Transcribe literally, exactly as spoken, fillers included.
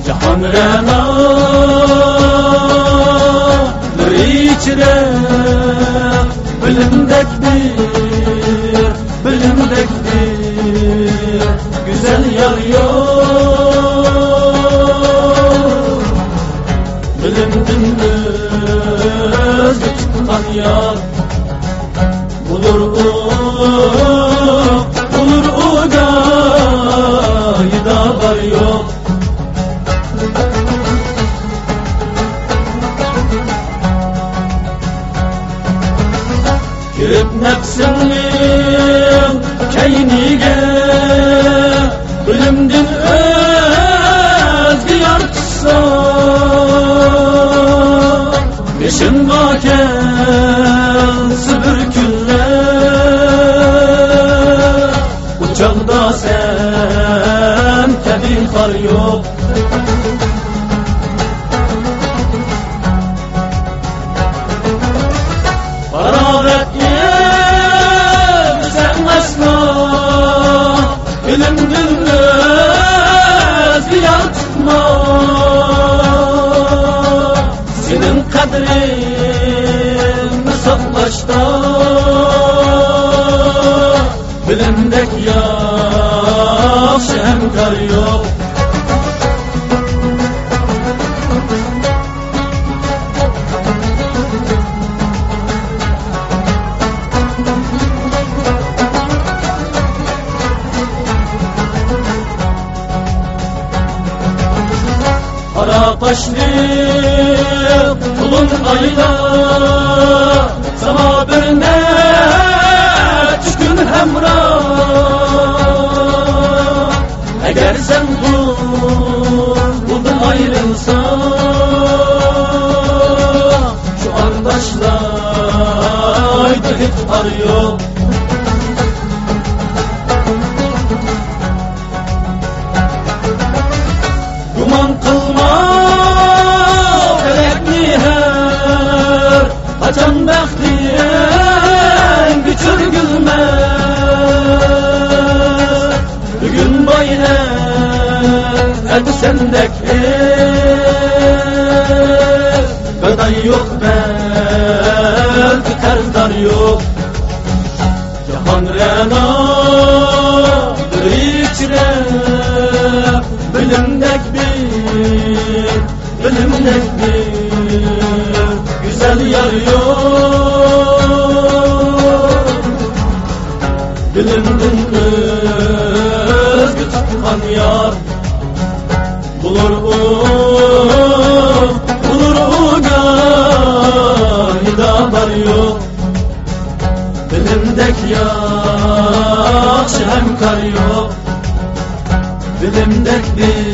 جاھان رەنالىرى ئىچىدە بىلىمدەك بىر، بىلىمدەك بىر گۈزەل يار يوق. بىلىمدىن ئۆزگە تۇتقان يار بولۇر ئۇ، بولۇر ئۇ گاھىدا بار يوق. كىرىپ نەپسىڭنىڭ كەينىگە، بىلىمدىن ئۆزگە يار تۇتسا، بېشىڭغا كەلسە بىر كۈنلەر، ئۇ چاغدا سەن كەبى خار يوق. پاراغەت ئېمىسەڭ ئەسلا، بىلىمدىن ئۆزگە يار تۇتما. سېنىڭ قەدرىڭنى ساقلاشتا بىلىمدەك ياخشى ھەمكار يوق. قارا قاشلىق تولۇن ئايلار، ساڭا بىر نەچچە كۈن ھەمراھ. ئەگەر سەن بۇ، بۇندىن ئايرىلساڭ، شۇ قارداشلاردا ھېچ ئار يوق. گۇمان قىلما، پەلەكنى ھەر قاچان بەختىڭگە چۈشۈرگۈلمەس. بۈگۈن باي ئەتە سەندەك ئېل، گاداي يوق، بەلكى قەرزدار يوق. جاھان رەنالىرى ئىچىدە بىلىمدەك بىر، بىلىمدەك بىر گۈزەل يار يوق. بىلىمدىن ئۆزگە تۇتقان يار بولۇر ئۇ، بولۇر ئۇ گاھىدا بار يوق. بىلىمدەك ياخشى ھەمكار يوق. بىلىمدەك بىر،